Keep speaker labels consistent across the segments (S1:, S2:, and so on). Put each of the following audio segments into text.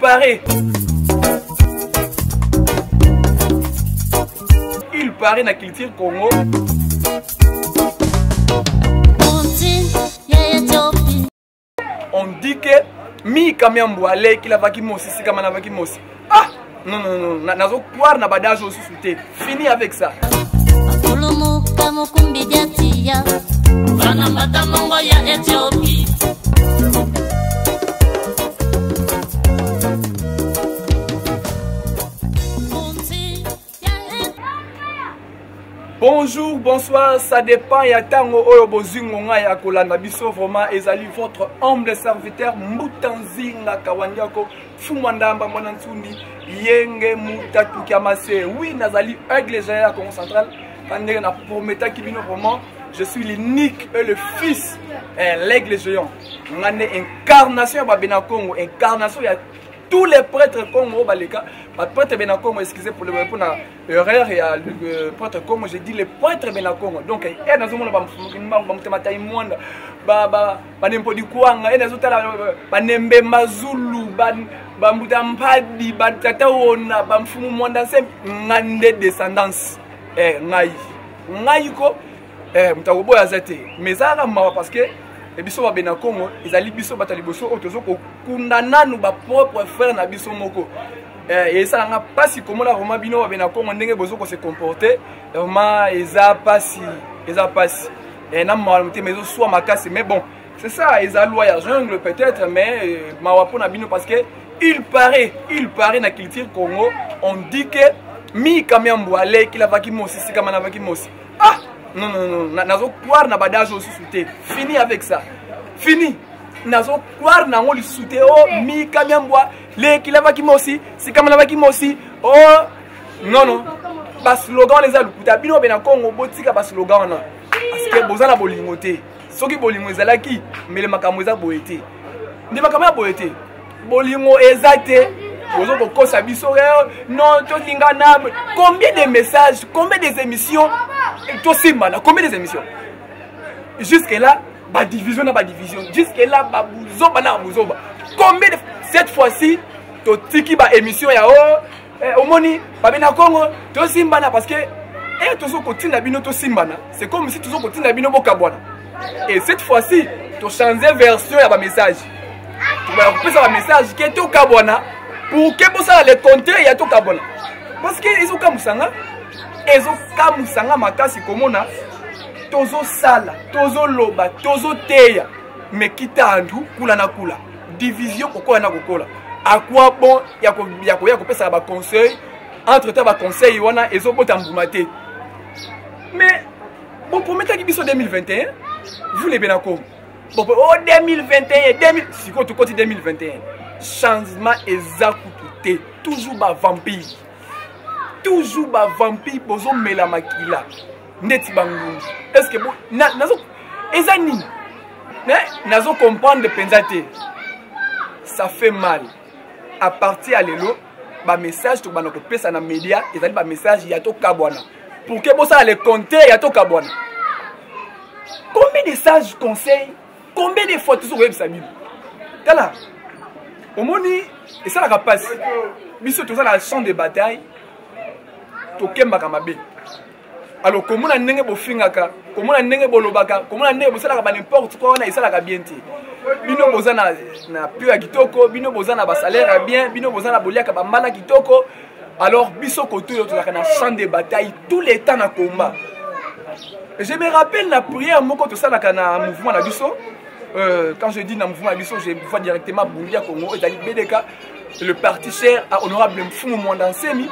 S1: paraît il paraît na culture Congo on dit que mika miambo aleki lavaki mosi sika manavaki mosi ah non non non nazo croire na badage osusu te fini avec ça
S2: Kulumuka mukumbi diatia Bana mbata mongo ya Ethiopie
S1: Bonjour, bonsoir, ça dépend ya tango oyo bozwi ngonga ya kolanda biso vraiment ezali votre humble serviteur Mbuta Nzinga Kawandiako Fumwa Ndamba Mwana Nsundi Yenge Mutatuki Amase. Oui, nazali aigle géant ya Congo Central. Ndenge na prometaki bino vraiment, je suis l'unique et le fils, eh, l'aigle géant. Ngane incarnation ya babena Congo, incarnation ya tous les prêtres Congo baleka, ba prêtre bena Congo, excusez pour le pour na erreur ya euh, prêtre Congo, j'ai dit les prêtres bena Congo. Donc eh nazomona ba mfumuki ba mutema mwanda ba ba ba nempodi kwanga, eh nazotala ba nembe mazulu, ba ba mbuta mpadi, ba tata wona, ba mfumu mwanda nsembi ngande descendance. Eh ngai. Ngai ko eh moto akoboya aza te mais ezalaka mawa parce que biso babena congo ezali biso bato ya liboso oyo tozo kokunda nanu bapropre frère na biso moko eh, esala nga mpasi komona vraiment bino babena congo ndenge bozo kose comporter vraiment eza mpasi eza mpasi eh, na mawa motema ezoswa makasi mais bon c'est ça eza loi ya jungle peut-être mais euh, mawa mpona bino parce que il paraît il paraît na culture congo on dit que mika miambo aleki lavaki mosi sikama navaki mosi ah non non non nazo croire na badage osusu te fini avec ça fini nazo croire nango lisusu te o oh, mika miambwa leki lavaki mosi sikama lavaki mosi o oh, non non baslogan wana eza lokuta bino bena congo botika baslogan wana parce que boza na bolingo te soki bolingo ezalaki mbele makambo eza boye te nde makambo ya boye te bolingo eza te bozo kokosa biso eh, non tolingana combien de messages combien des émissions tosimbana combien des émissions jusque là badivision na badivision jusque là babuzoba na babuzoba combien de cette fois-ci totiki baémission ya o oh, eh, omoni babena congo tosimbana parce que eh, tozo kotinda bino tosimbana c'est comme si tozo kotinda bino bokabwana et cette fois-ci tochange version ya bamessage tobaya kopesa bamessage ke tokabwana pour ke bosala le contraire ya tokabwana parce que ezokamwisa nga ezokamwisa nga makasi komona tozosala tozoloba tozoteya me kitandu kula na kula division kokola na kokola à quoi bon ya koya kopesaka baconseil entre temps baconseil wana ezobota mbuma te mais boprometaki biso 2021 vous les benako oh 2021 2000 sikoyo tokoti 2021 changement eza kutu te toujours bavampire toujours bavampire bozomela makila ndeti bangungi est ce que nazo eza nini nazo comprendre mpenza te ça fait mal à partir ya lelo bamessage tokobanda kopesa na media ezali bamessage ya tokabwana pour ke bosala le compte ya tokabwana combien de sages conseils combien de fois tozo koyebisa bino tala omoni esalaka mpasi biso toza na champ de bataille tokembaka mabe alors komona ndenge bofingaka komona ndenge bolobaka komona ndenge bosalaka ba n'importe quoi wana esalaka bien te bino boza na, na pio ya kitoko bino boza na basalaire ya bien bino boza na boliaka bambala kitoko alors biso kote oyo tozalaka na champ de bataille tout le temps na combat je me rappelle na prière moko tosalaka na mouvement na biso euh, quand je dis na mouvement na biso je vois directement bungi ya congo ezali bdk le parti cher à honorable Mfumu Mwanda Nsemi,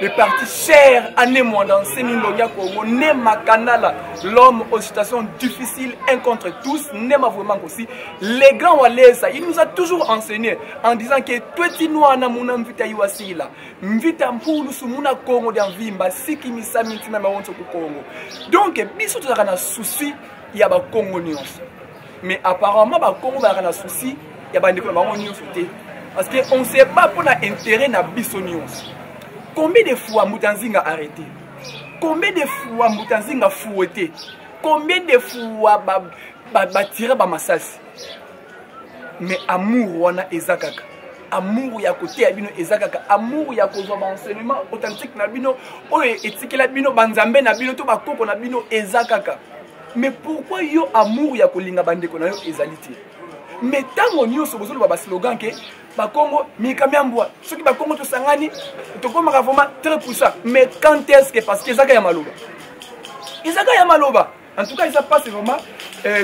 S1: le parti cher à Ne Mwanda Nsemi Ndonya Congo, Nema Kanala, l'homme aux situations difficiles, un contre tous, Nema vraiment aussi, les grands Walesa, il nous a toujours enseigné en disant que toi mwana muna mvita iwasila, mvita mpulu sumuna Congo dia mvimba, siki misami ntina mawonso ku Congo. Donc, biso tozalaka na souci ya ba Congo nyonso. Mais apparemment ba Congo bazalaka na souci ya bandeko na bango nyonso te parce que on se bat mpo na intérêt na biso nyonso. Combien de fois Mbuta Nzinga arrêté? Combien de fois Mbuta Nzinga fouetté? Combien de fois ba ba, ba tira ba masasi? Mais amour wana eza kaka. Amour ya koteya bino eza kaka. Amour ya kozwa baenseignement authentique na bino oyo etikela bino banzambe na bino to bakoko na bino eza kaka. Mais pourquoi yo amour ya kolinga bandeko na yo ezali te? Mais ntango nyonso bozoloba baslogan ke bakongo mikami ya mbwa, soki bakongo tosangani tokomaka vraiment très puissant. Mais quand est-ce que, parce que ezaka ya maloba, ezaka ya maloba. En tout cas eza passe vraiment.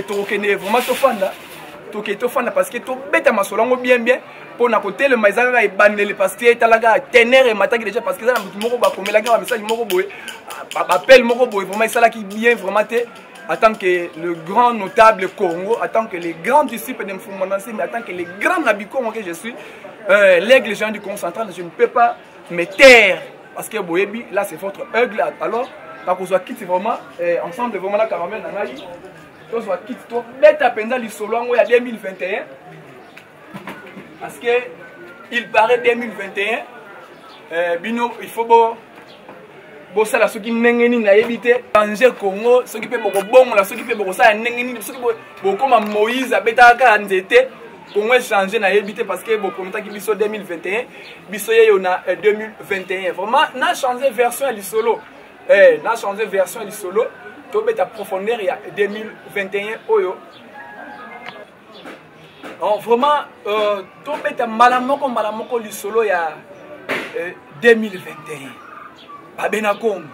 S1: Tokokende vraiment tofanda, tokende tofanda parce que tobeta masolo yango bien bien mpo na kotelema. Eza kaka ebandeli parce que etalaka tenere emataki déjà, parce que eza na motu moko bakomelaki na bamessage moko boye, bapele moko boye, vraiment esalaki bien vraiment te. En tant que le grand notable Congo, en tant que le grand disciple de Mfumu Muanda Nsemi, en tant que le grand Nabi Congo que je suis, l'aigle géant du Congo central, je ne peux pas me taire parce que boyebi, là c'est votre aigle. Alors nakozwa kiti vraiment ensemble vraiment na caramel na ngai, tozwa kiti tobeta mpenza lisolo yango ya 2021, parce que il paraît 2021 bino il faut bo bosala soki ndenge nini nayebi te, changer Congo, soki mpe bokobongola, soki mpe bokosala ndenge nini, soki bokoma Moïse abetaka kaka nzete, Congo échange, nayebi te, parce que boprometaki biso 2021, biso yeyo na 2021. Vraiment na changer version ya lisolo, na changer version ya lisolo, tobeta profondeur ya 2021 oyo. Alors, vraiment tobeta mbala moko mbala moko lisolo ya 2021. Babena Congo,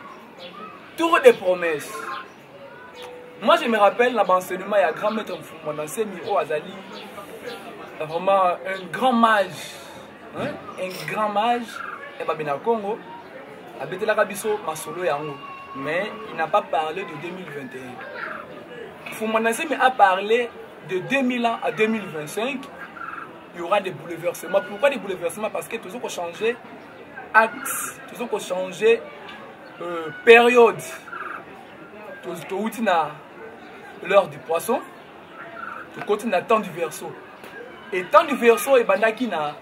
S1: tour de promesses. Moi je me rappelle na baenseignement ya grand maître Mfumu Muanda Nsemi oyo azali vraiment un grand mage, hein? Un grand mage ya Babena Congo, abetelaka biso masolo yango, mais il n'a pas parlé de 2021. Mfumu Muanda Nsemi a parlé de 2000 ans à 2025, il y aura des bouleversements. Pourquoi des bouleversements? Parce que toujours qu'on changer axe, toujours qu'on changer période. Touti na l'heure du poisson, tokoti na temps du Verseau. Et temps du Verseau ebandaki na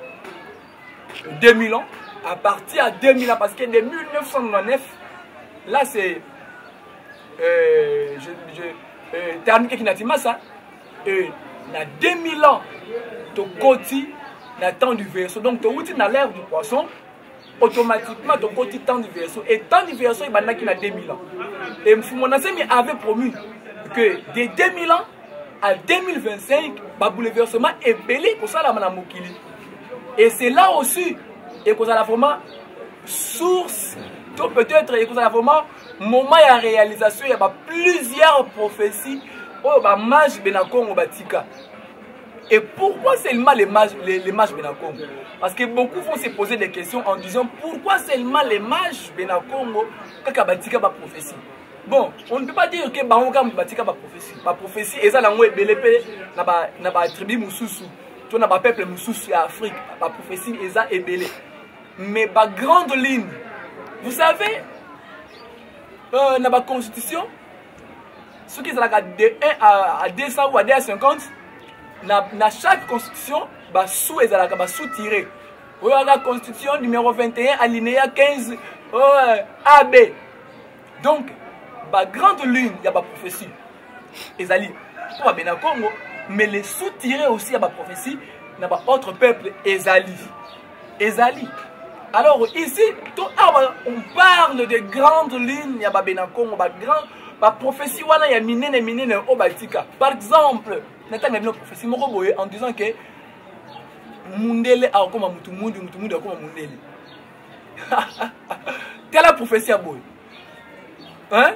S1: 2000 ans, à partir à 2000 ans, parce que de 1999, là c'est je Kinatimasa, et na 2000 ans tokoti na temps du Verseau. Donc touti na l'ère du poisson, automatiquement tokoti temps du Verseau. Et temps du Verseau ebandaki na 2000 ans. Et Mfumu Muanda Nsemi avait promis que de 2000 ans à 2025, babouleversement ebele kosalama na mokili. Et c'est là aussi ekozala vraiment source to peut-être ekozala vraiment moment ya réalisation ya ba plusieurs prophéties oyo bamage bena Congo batika. Et pourquoi seulement les mages Bena Congo? Parce que beaucoup vont se poser des questions en disant pourquoi seulement les mages Bena Congo kaka batika ba prophétie. Bon, on ne peut pas dire que bango kaka batika ba prophétie. Ba prophétie eza nango ebele pe na ba tribu mususu, to na ba peuple mususu ya Afrique, ba prophétie eza ebele. Mais ba grande ligne, vous savez, na ba constitution, ce qui ezalaka de 1 à 200 ou à 250, na chaque constitution basous ezalaka basous tiré oyo aka constitution numéro 21 alinéa 15 AB. Donc bagrande ligne ya baprophétie ezali mpo babena Congo, mais les sous tiré aussi ya baprophétie na baautre peuple ezali ezali. Alors ici to awa on parle de grande ligne ya babena Congo, bagrand baprophétie wana ya minene minene oyo batika. Par exemple, natanga bino prophétie moko boye en disant que mundele akokoma mutu mundu, mutu mundu akokoma mundele. Tala prophétie ya boye, hein?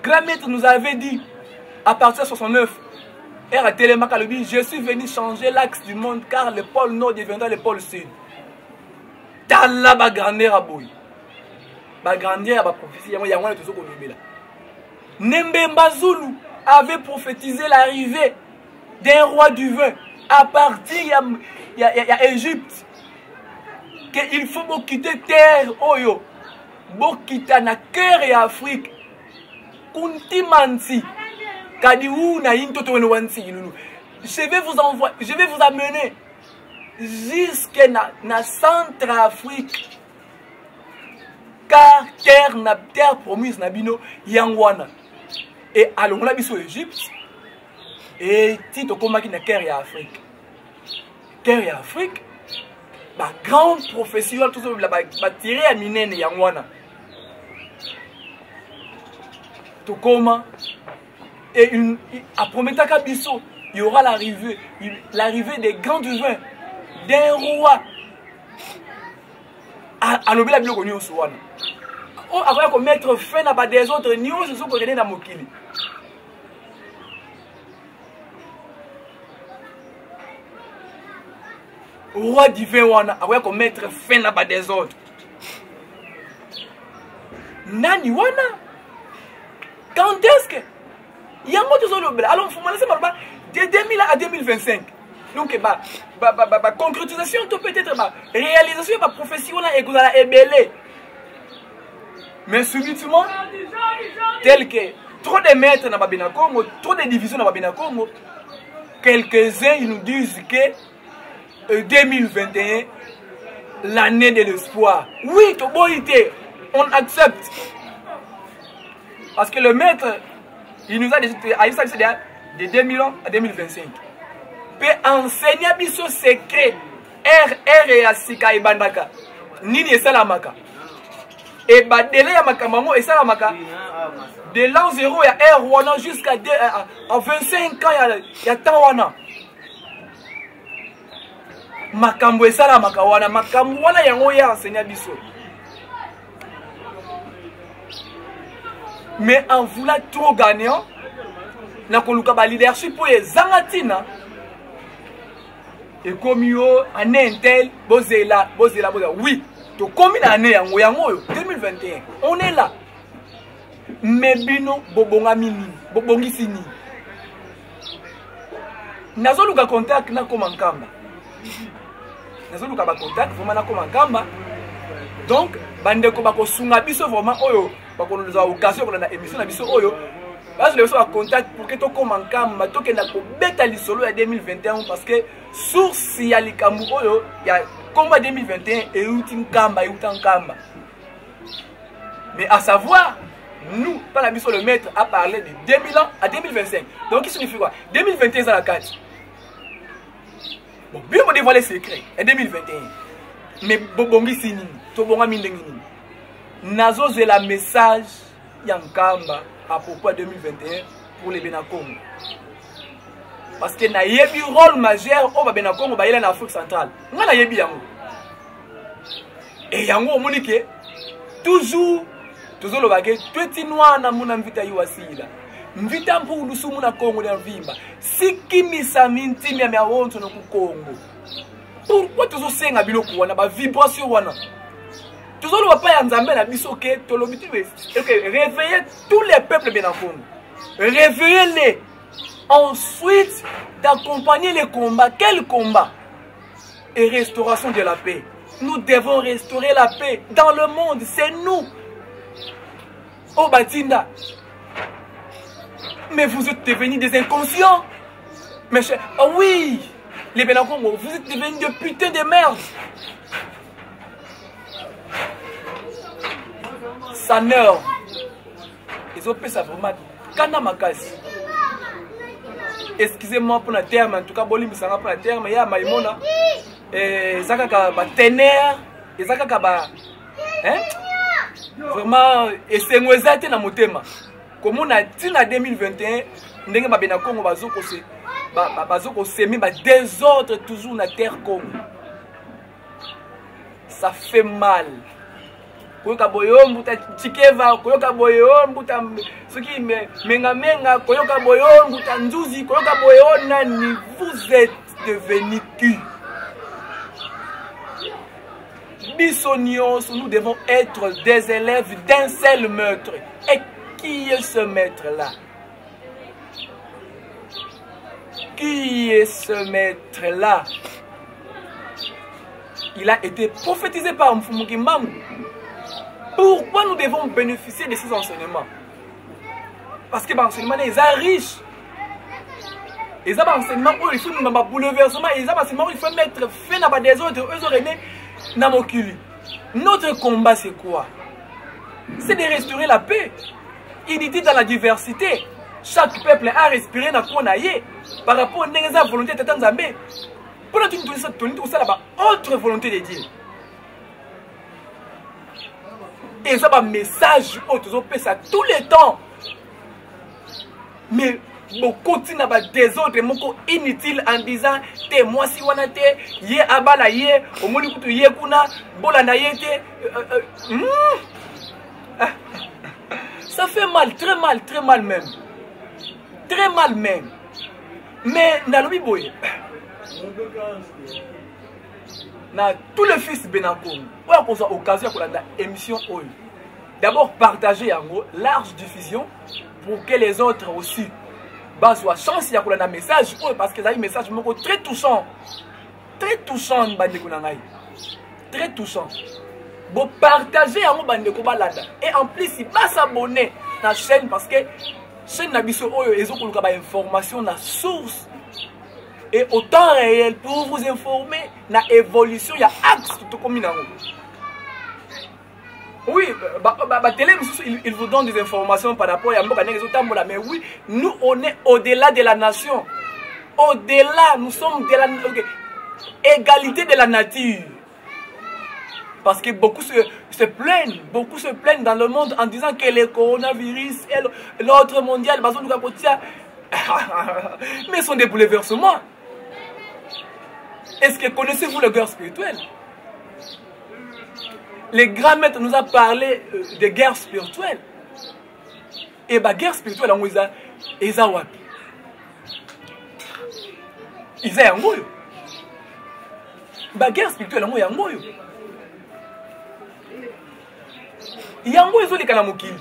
S1: Grand maître nous avait dit à partir de 69 R atelemaka alobi: "Je suis venu changer l'axe du monde, car le pôle nord deviendra le pôle sud." Tala bagrandeur ya boye, bagrandeur ya baprophétie yango, yango wana tozo kolobela. Nembemba Zulu avait prophétisé l'arrivée d'un roi du vin à partir ya Égypte, que il faut bokite terre oyo, bokita na cœur ya Afrique kuntimanti kadi una yintoto wene wansi ilulu. Je vais vous envoyer, je vais vous amener jusque na Centrafrique, car terre na terre promise na bino yango wana. E alongola biso Égypte e ti tokomaki na cœur ya Afrique, cœur ya Afrique. Ba grande prophétie wana tozolobela batire ya minene yango wana tokoma et une, aprometaka biso il y aura l'arrivée l'arrivée des grands divins d'un roi. Alobela biloko nyonso wana oyo akoya komettre fin na badésordre nyonso ezokokende na mokili. Roi divin wana akoya komettre fin na badésordre. Nani wana? Quand est-ce que yango tozolobela? Alors mfumana se baloba de 2000 à 2025, donc ba ba ba ba concrétisation to peut-être ba réalisation ba prophétie wana ekozala ebele. Mais subitement, tel que trop de maîtres na babena Congo, trop de divisions na babena Congo, quelques-uns ils nous disent que 2021, l'année de l'espoir. Oui, toboyité, on accepte. Parce que le maître, il nous a déjà de 2000 ans à 2025. Pe enseigner biso secret R R ya sika ebandaka. Nini esalamaka? E ba délai ya makambo yango esalamaka de l'an 0 ya R wana jusqu'à à 25 ans ya temps wana. Makambo esalamaka wana, makambo wana yango ya enseigner biso. Mais en voulant trop gagnant, na koluka ba leadership oyo ezanga ntina, ekomi yo année intel, bozela, bozela, bozela. Oui, tokomi na année yango, yango oyo 2021, on est là. Mais bino bobongami nini? Bobongisi nini? Nazoluka contact nakoma Nkamba. Nazoluka ba contact vraiment nakoma Nkamba. Donc bandeko bakosunga biso vraiment oyo bakozwa occasion kolanda émission na biso oyo, bazela biso ba contact pour que tokoma Nkamba, tokenda kobeta lisolo ya 2021, parce que source ya likambo oyo ya komba 2021 euti Nkamba, euta Nkamba. Mais à savoir, nous, par la mission, le maître a parlé de 2000 ans à 2025. Donc, qui signifie quoi? 2021, c'est la carte. Bon, bien, on dévoile les secrets. Et 2021. Mais bobongi sini, tobonga mindengi nini. Nazo la message ya Nkamba à propos de 2021 pour les Bena Congo. Parce que na yebi rôle majeur au Bena Congo ba yela na Afrique centrale. Nga na yebi yango. Et yango omoni ke toujours tozoloba ke tweti nwana muna mvita yiwasila mvita mpulu sumu na Kongo na vimba sikimisa mintimia mya wonso no ku Kongo. Pourquoi tozosenga biloko wana, ba vibration wana? Tozoloba pa ya Nzambe na biso ke tolobi tu ok, réveillez tous les peuples bena Congo, réveillez-les, ensuite d'accompagner les combats. Quel combat? Et restauration de la paix. Nous devons restaurer la paix dans le monde. C'est nous. Oh Batinda. Mais vous êtes devenus des inconscients. Mais chers, ah oui, les Bena Congo, vous êtes devenus des putains de merde. Ça meurt. Ils ont fait ça vraiment. Kanda makasi. Excusez-moi pour la terme, en tout cas, boli misanga pour la terme, ya maimona. Eh, eza kaka ba ténère, eza kaka ba, hein? Vraiment, esengo eza te na motema. Komona tina 2021, ndenge ba Bena Congo bazo kose, ba, bazo kosemer ba désordre toujours na terre Congo. Ça fait mal. Koyoka boyo mbuta Tshikeva, koyoka boyo mbuta soki menga menga, koyoka boyo mbuta Nzuzi, koyoka boyo nani, vous êtes devenu qui? Biso nyonso, nous devons être des élèves d'un seul maître. Et qui est ce maître-là? Qui est ce maître-là? Il a été prophétisé par Mfumu Kimbangu. Pourquoi nous devons bénéficier de ces enseignements? Parce que l'enseignement est riche. Et ça, l'enseignement où il faut nous mettre bouleversement, et ça, l'enseignement où il faut mettre fin à des autres, eux auraient aimé Namokili. Notre combat, c'est quoi? C'est de restaurer la paix. Unité dans la diversité. Chaque peuple a respiré dans quoi naie par rapport à la volonté de Tata Nzambe. Mpona tini tolingi kosala ba autre volonté de Dieu? Eza bamessage oyo tozopesa tout le temps, mais bokoti na badésordre moko inutile en disant te mwasi wana te, ye abala ye, omoni kutu ye kuna, bolanda ye te. Ça fait mal, très mal, très mal même, très mal même. Mais nalobi boye na tous les fils Benakongo oyo akozwa occasion ya kolanda émission oyo, d'abord partager yango, large diffusion, pour que les autres aussi bazwa chance ya kolanda message oyo, parce que ezali message moko très touchant, très touchant, bandeko na ngai, très touchant. Bopartage yango, bandeko balanda, et en plus basabonne na chaîne, parce que chaîne na biso oyo ezokoluka bainformation na source et au temps réel pour vous informer na évolution ya axe tokomi nango. Oui, batélé mosusu, il vous donne des informations par rapport ya mboka ndenge ezotambola, mais oui, nous, on est au-delà de la nation, au-delà, nous sommes de la, okay, égalité de la nature. Parce que beaucoup se plaignent, beaucoup se plaignent dans le monde en disant que le coronavirus et l'autre mondial, mais ce sont des bouleversements. Est-ce que connaissez-vous la guerre spirituelle? Les grands maîtres nous a parlé de guerre spirituelle. Et la guerre spirituelle, eza wapi? Eza yango oyo. Ba guerre spirituelle yango, yango oyo. Yango ezoleka na mokili.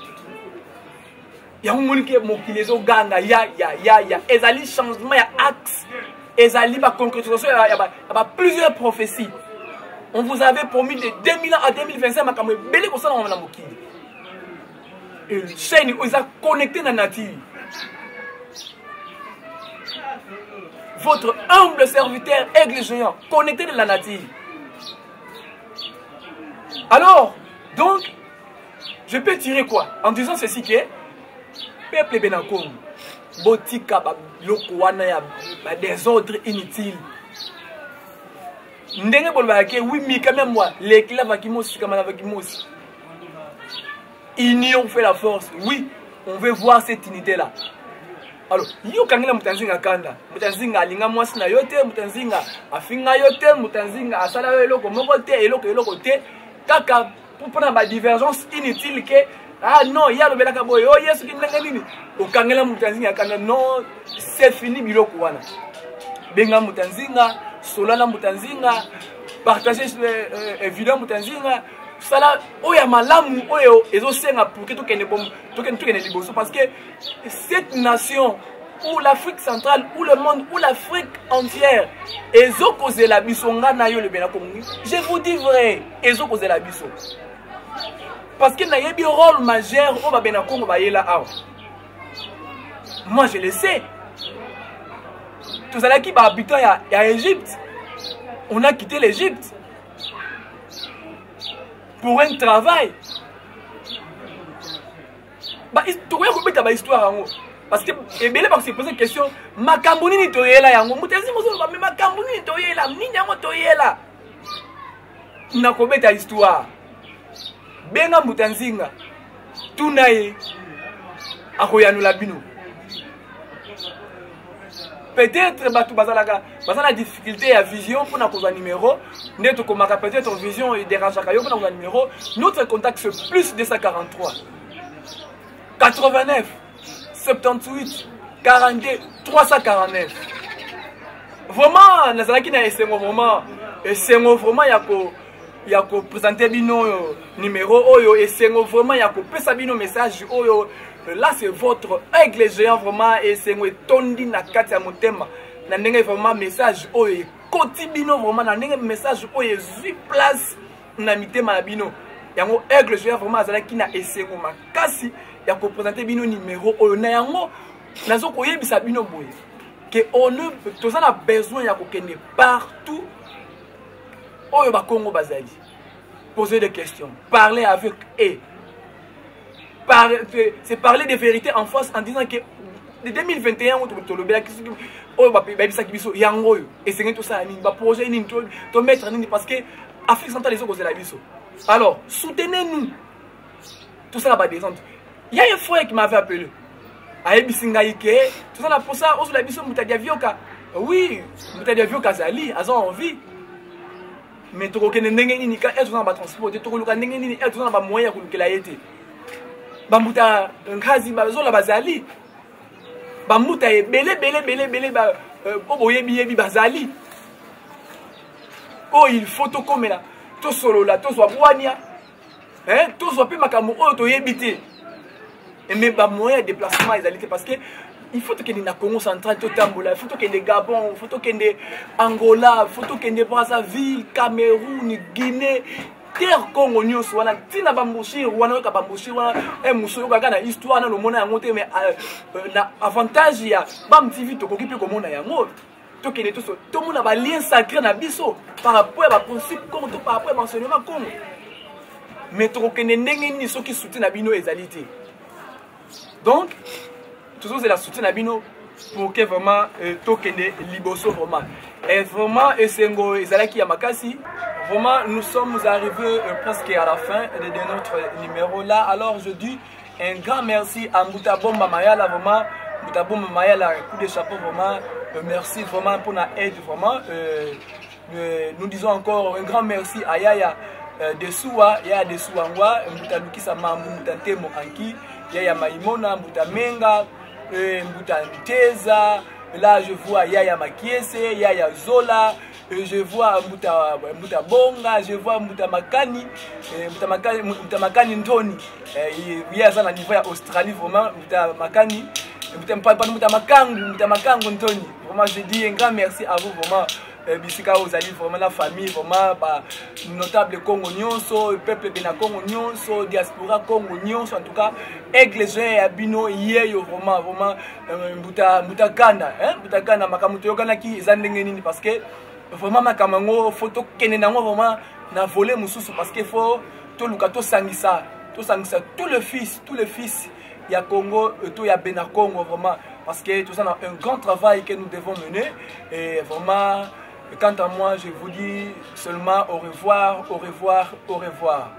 S1: Yango moni ke mokili ezoganga ya ya ya ya, ezali changement ya axe, ezali ba concrétisation ya ba plusieurs prophéties. On vous avait promis de 2000 ans à 2025 makambo ebele kosalama na mokili. Chaîne oyo eza connecté na nature. Votre humble serviteur Aigle Géant, connecté de la nature. Alors, donc, je peux tirer quoi en disant ceci, que peuple Benakongo, botika biloko wana ya badésordre inutile. Ndenge bolobaka ke wi mika même moi lekila vakimosi kama vakimosi, union fait la force. Oui, on veut voir cette unité là. Alors yo okangela moto ya Nzinga kanda, moto ya Nzinga alinga mwasi na yo te, moto ya Nzinga afinga yo te, moto ya Nzinga asala yo eloko moko te, eloko eloko te, kaka mpona badivergence inutile ke ah non, ye alobelaka boye, o ye soki ndenge nini, okangela moto ya Nzinga kanda. Non, c'est fini biloko wana. Benga moto ya Nzinga, sola na moto ya Nzinga, partage video moto ya Nzinga, sala oyo ya malamu oyo ezosenga pour que tokende liboso, parce que cette nation ou l'Afrique centrale ou le monde ou l'Afrique entière ezokozela biso, nga na yo lobela Kongo. Je vous dis vrai, ezokozela biso, parce que nayebi rôle majeur oyo babena Kongo bayela awa. Moi, je le sais, tozalaki bahabitant ya Égypte. On a quitté l'Égypte pour un travail. Tokoya kobeta bahistoire yango, parce que ebele bakose pose question: makambo nini toyela yango? Moto ezi mozoloba, me makambo nini toyela, nini yango toyela? Nakobeta histoire. Benga moto ya Nzinga, tuna ye, akoyanola bino. Peut-être bato bazalaka, baza na difficulté ya vision mpona kozwa numéro nde tokomaka. Peut-être vision edérangeaka yo mpona kozwa numéro. Notre contact, c'est plus 243 89 78 42 349. Vraiment, nazalaki na esengo, vraiment esengo, vraiment ya koprésente bino oyo numéro oyo, esengo vraiment ya kopesa bino message oyo. Là, c'est votre Aigle Géant. Vraiment, esengo etondi na kati ya motema na ndenge vraiment message oyo ekoti bino, vraiment na ndenge message oyo ezwi place na mitema na bino. Yango Aigle Géant vraiment azalaki na esengo makasi ya koprésente bino numéro oyo. Na yango nazo koyebisa bino boye ke on toza na besoin ya kokende partout oyo bakongo bazali, poser des questions, parler avec eux. C'est parler des vérités en face en disant que 2021 yango tolobelaki soki oyo bayebisaki biso yango oyo esengeli tosala nini, baprojet nini, tomettre nini, parce que Afrique centrale ezokozela biso. Alors soutenez nous, tosala badescente. Ya un frère qui m'avait appelé, ayebisi ngai ke toza na posa ozwela biso Mutadi ya Vioka. Oui, Mutadi ya Vioka azali, aza en vie, mais tokokende ndenge nini ka toza na batransport te? Tokoluka ndenge nini? Toza na bamoyen ya kolukela ye te. Bambuta Nkazi bazola, bazali bambuta ebele ebele ebele ebele oyo boyebi yebi bazali, oyo il faut tokomela, tosolola, tozwa bwania, tozwa mpe makambo oyo toyebi te. Mais bamoyen ya déplacement ezali te, parce que il faut tokende na Congo central, totambola, il faut tokende Gabon, il faut tokende Angola, il faut tokende Brazzaville, Cameroun, Guinée, terre Congo nyonso wana, ntina bambushire wana. Oyoka bambushire wana, e mosu oyokaka na histoire, nano omona yango te, mais na avantage ya Bam TV tokoki mpe komona yango. Tokende toso tomona balien sacré na biso par rapport ya baprincipe Congo to par rapport ya baenseignement Congo. Mais tokokende ndenge nini soki soutien na bino ezali te? Donc tozozela soutien na bino pour que vraiment tokende liboso vraiment. Et vraiment esengo ezalaki ya makasi. Vraiment, nous sommes arrivés presque à la fin de notre numéro là. Alors je dis un grand merci à Mbuta Bomba Mayala. Vraiment, Mbuta Bomba Mayala, coup de chapeau vraiment. Merci vraiment pour la aide vraiment. Nous disons encore un grand merci à Yaya Desua, Yaya Desuangwa, Mbuta Lukisa Mambu, Mbuta Ntemo Anki, Yaya Maimona, Mbuta Menga, Mbuta Nteza. Là, je vois Yaya Makiese, Yaya Zola, je vois Mbuta, Mbuta Bonga, je vois Mbuta Makani, Mbuta Makani, Mbuta Makani Ntoni. Ye aza na niveau ya Australie vraiment, Mbuta Makani, Mbuta, Mbuta Makangu, Mbuta Makangu Ntoni. Vraiment, je dis un grand merci à vous vraiment. Bisika ozali vraiment, la famille vraiment, ba notable Congo nyonso, peuple bena Congo nyonso, diaspora Congo nyonso, en tout cas aigle géant ya bino yeyo vraiment vraiment. Mbuta, Mbuta Kanda, hein, Mbuta Kanda, makambo toyokanaki eza ndenge nini? Parce que vraiment makambo yango faut tokende nango vraiment na volet mosusu, parce que faut toluka tosangisa, tosangisa tous les fils ya Congo to ya Bena Congo vraiment, parce que tout ça, un grand travail que nous devons mener. Et vraiment, quant à moi, je vous dis seulement au revoir, au revoir, au revoir.